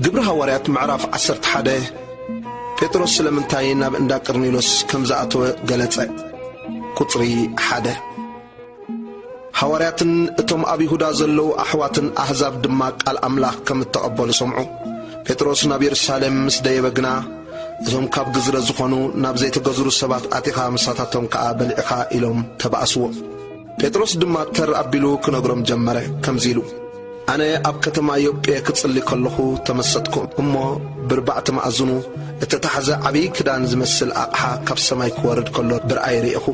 ግብሪ ሃዋርያት ምዕራፍ ዓሰርተ ሓደ። ጴጥሮስ ስለምንታይ ናብ እንዳ ቀርኔሎስ ከም ዝኣተወ ገለጸ። ቁጽሪ ሓደ። ሃዋርያትን እቶም ኣብ ይሁዳ ዘለዉ ኣሕዋትን ኣህዛብ ድማ ቃል ኣምላኽ ከም እተቐበሉ ሰምዑ። ጴጥሮስ ናብ የሩሳሌም ምስ ደየበ ግና፣ እቶም ካብ ግዝረ ዝኾኑ ናብ ዘይተገዝሩ ሰባት ኣቲኻ ምሳታቶም ከኣ በሊዕኻ ኢሎም ተባእስዎ። ጴጥሮስ ድማ ተር ኣቢሉ ክነግሮም ጀመረ፣ ከምዚ ኢሉ፣ ኣነ ኣብ ከተማ ዮጴ ክጽሊ ከለኹ ተመሰጥኩ፣ እሞ ብርባዕቲ መኣዝኑ እተታሕዘ ዓብዪ ክዳን ዝመስል ኣቕሓ ካብ ሰማይ ክወርድ ከሎ ብርኣይ ርኢኹ።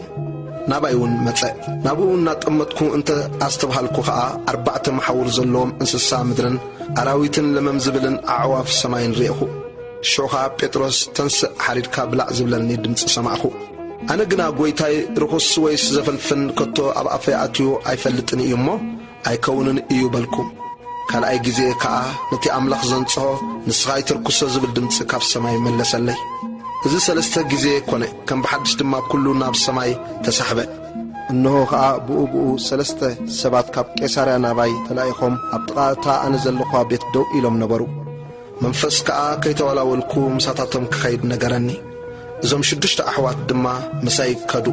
ናባይ እውን መጸ። ናብኡ እናጠመጥኩ እንተ ኣስተብሃልኩ ኸኣ፣ ኣርባዕተ መሓውር ዘለዎም እንስሳ ምድርን ኣራዊትን ለመም ዝብልን ኣዕዋፍ ሰማይን ርኢኹ። ሽዑ ኸኣ፣ ጴጥሮስ፣ ተንስእ፣ ሓሪድካ ብላዕ ዝብለኒ ድምጺ ሰማዕኹ። ኣነ ግና፣ ጐይታይ፣ ርኹስ ወይስ ዘፈልፍን ከቶ ኣብ ኣፈይ ኣትዩ ኣይፈልጥን እዩ እሞ፣ ኣይከውንን እዩ በልኩ። ካልኣይ ግዜ ከኣ፣ ነቲ ኣምላኽ ዘንጽሆ፣ ንስኻ ኣይትርክሶ ዝብል ድምጺ ካብ ሰማይ መለሰለይ። እዚ ሰለስተ ግዜ ኮነ፣ ከም ብሓድሽ ድማ ኵሉ ናብ ሰማይ ተሳሕበ። እንሆ ኸኣ፣ ብኡ ብኡ ሰለስተ ሰባት ካብ ቄሳርያ ናባይ ተላኢኾም፣ ኣብ ጥቓ እታ ኣነ ዘለኹዋ ቤት ደው ኢሎም ነበሩ። መንፈስ ከኣ ከይተዋላወልኩ ምሳታቶም ክኸይድ ነገረኒ። እዞም ሽዱሽተ ኣሕዋት ድማ ምሳይ ከዱ።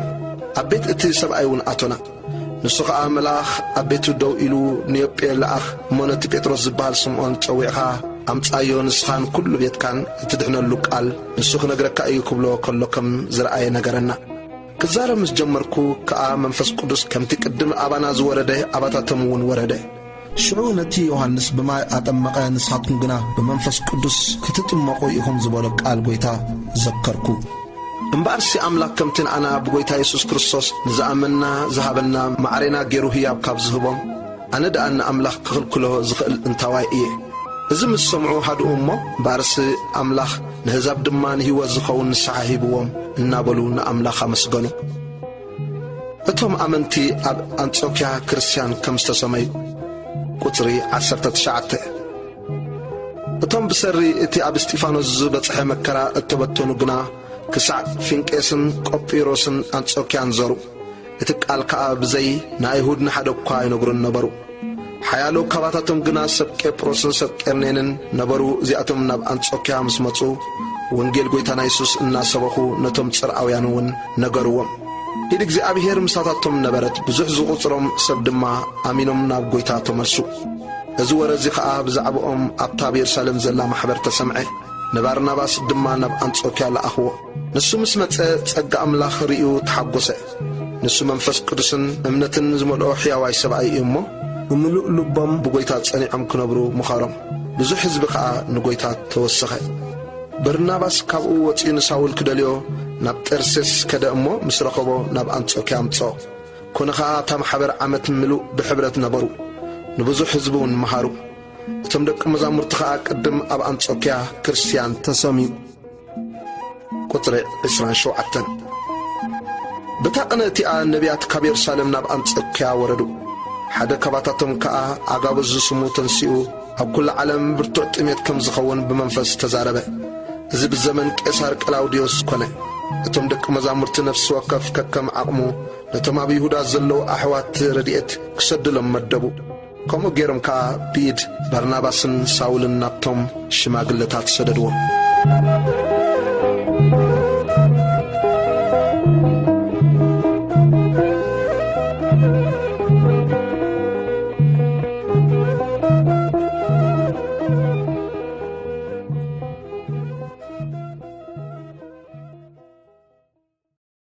ኣብ ቤት እቲ ሰብኣይ እውን ኣቶና። ንሱ ኸኣ፣ መልኣኽ ኣብ ቤቱ ደው ኢሉ፣ ንዮጴ ለኣኽ፣ እሞ ነቲ ጴጥሮስ ዝበሃል ስምዖን ጸዊዕኻ ኣምጽኣዮ፣ ንስኻን ኵሉ ቤትካን እትድሕነሉ ቃል ንሱ ክነግረካ እዩ ክብሎ ከሎ ከም ዝረኣየ ነገረና። ክዛረብ ምስ ጀመርኩ ከኣ መንፈስ ቅዱስ ከምቲ ቅድም ኣባና ዝወረደ ኣባታቶም እውን ወረደ። ሽዑ ነቲ ዮሃንስ ብማይ ኣጠመቐ፣ ንስኻትኩም ግና ብመንፈስ ቅዱስ ክትጥመቑ ኢኹም ዝበሎ ቃል ጐይታ ዘከርኩ። እምበኣርሲ ኣምላኽ ከምቲ ንኣና ብጐይታ የሱስ ክርስቶስ ንዝኣመንና ዝሃበና ማዕሬና ገይሩ ህያብ ካብ ዝህቦም፣ ኣነ ደኣ ንኣምላኽ ክኽልክሎ ዝኽእል እንታዋይ እየ? እዚ ምስ ሰምዑ ሃድኡ እሞ፣ እምበኣርሲ ኣምላኽ ንህዛብ ድማ ንህይወት ዝኸውን ንስሓ ሂብዎም እናበሉ ንኣምላኽ ኣመስገኑ። እቶም ኣመንቲ ኣብ ኣንጾክያ ክርስትያን ከም ዝተሰመዩ። ቁጽሪ ዓሰርተ ትሽዓተ። እቶም ብሰሪ እቲ ኣብ እስጢፋኖስ ዝበጽሐ መከራ እተበተኑ ግና ክሳዕ ፊንቄስን ቆጲሮስን ኣንጾክያን ዞሩ። እቲ ቃል ከኣ ብዘይ ንኣይሁድ ንሓደ እኳ ኣይነግሩን ነበሩ። ሓያሎ ካባታቶም ግና ሰብ ቄጵሮስን ሰብ ቄርኔንን ነበሩ። እዚኣቶም ናብ ኣንጾክያ ምስ መጹ፣ ወንጌል ጐይታና የሱስ እናሰበኹ ነቶም ጽርኣውያን እውን ነገርዎም። ኢድ እግዚኣብሔር ምሳታቶም ነበረት፣ ብዙሕ ዝቑጽሮም ሰብ ድማ ኣሚኖም ናብ ጐይታ ተመልሱ። እዚ ወረ እዚ ኸኣ ብዛዕባኦም ኣብታ ኣብ የሩሳሌም ዘላ ማሕበር ተሰምዐ። ንባርናባስ ድማ ናብ ኣንጾክያ ለኣኽዎ። ንሱ ምስ መጸ፣ ጸጋ ኣምላኽ ርእዩ ተሓጐሰ። ንሱ መንፈስ ቅዱስን እምነትን ዝመልኦ ሕያዋይ ሰብኣይ እዩ እሞ፣ ብምሉእ ልቦም ብጐይታ ጸኒዖም ክነብሩ ምኸሮም። ብዙሕ ህዝቢ ኸኣ ንጐይታ ተወሰኸ። በርናባስ ካብኡ ወጺኡ ንሳውል ክደልዮ ናብ ጠርሴስ ከደ እሞ፣ ምስ ረኸቦ ናብ ኣንጾክያ ኣምጽኦ። ኮነ ኸኣ፣ እታ ማሕበር ዓመት ምሉእ ብሕብረት ነበሩ፣ ንብዙሕ ህዝቢ እውን መሃሩ። እቶም ደቂ መዛሙርቲ ኸኣ ቅድም ኣብ ኣንጾክያ ክርስትያን ተሰምዩ። ቁጽሪ ዕስራን ሸውዓተን። በታ ቅነ እቲኣ ነቢያት ካብ የሩሳሌም ናብ ኣንጾክያ ወረዱ። ሓደ ካባታቶም ከኣ ኣጋበዝ ዝስሙ ተንሲኡ፣ ኣብ ኵላ ዓለም ብርቱዕ ጥሜት ከም ዝኸውን ብመንፈስ ተዛረበ። እዚ ብዘመን ቄሳር ቀላውድዮስ ኰነ። እቶም ደቂ መዛሙርቲ ነፍሲ ወከፍ ከከም ዓቕሙ ነቶም ኣብ ይሁዳ ዘለዉ ኣሕዋት ረድኤት ክሰድሎም መደቡ። ከምኡ ገይሮም ከኣ ብኢድ በርናባስን ሳውልን ናብቶም ሽማግለታት ሰደድዎም።